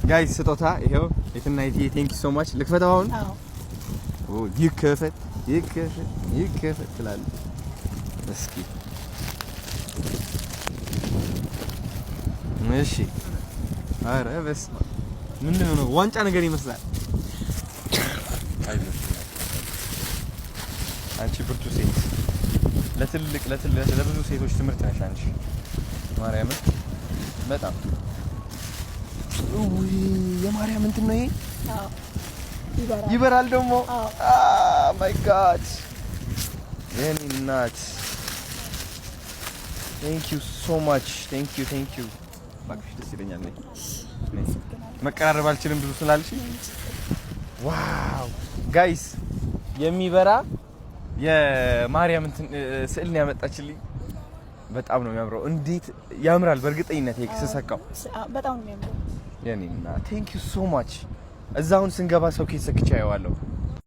Guys፣ ስጦታ ይሄው የትናይቲ፣ thank you so much። ልክፈተው አሁን? አዎ። ኦ፣ ይከፈት ይከፈት ይከፈት ትላለህ። እስኪ እሺ። ኧረ በስመ አብ፣ ምንድን ነው? ዋንጫ ነገር ይመስላል። አይዞሽ፣ አንቺ ብርቱ ሴት፣ ለትልቅ ለትልቅ ለብዙ ሴቶች ትምህርት ነሽ አንቺ። ማርያምን በጣም፣ ውይ፣ የማርያም እንትን ነው ይሄ። አዎ፣ ይበራል። ይበራል ደግሞ። አዎ። My God፣ የኔ እናት፣ thank you so much፣ thank you, thank you። እባክሽ፣ ደስ ይለኛል። ነይ ነይ። መቀራረብ አልችልም ብዙ ስላልሽ። Wow guys፣ የሚበራ የማርያም እንትን ስዕል ነው ያመጣችልኝ። በጣም ነው የሚያምረው። እንዴት ያምራል! በእርግጠኝነት ይሄ ስሰካው በጣም ነው የሚያምረው። የኔ እናት፣ thank you so much። እዛ አሁን ስንገባ ሰው ኬት ሰክቼ አየዋለሁ።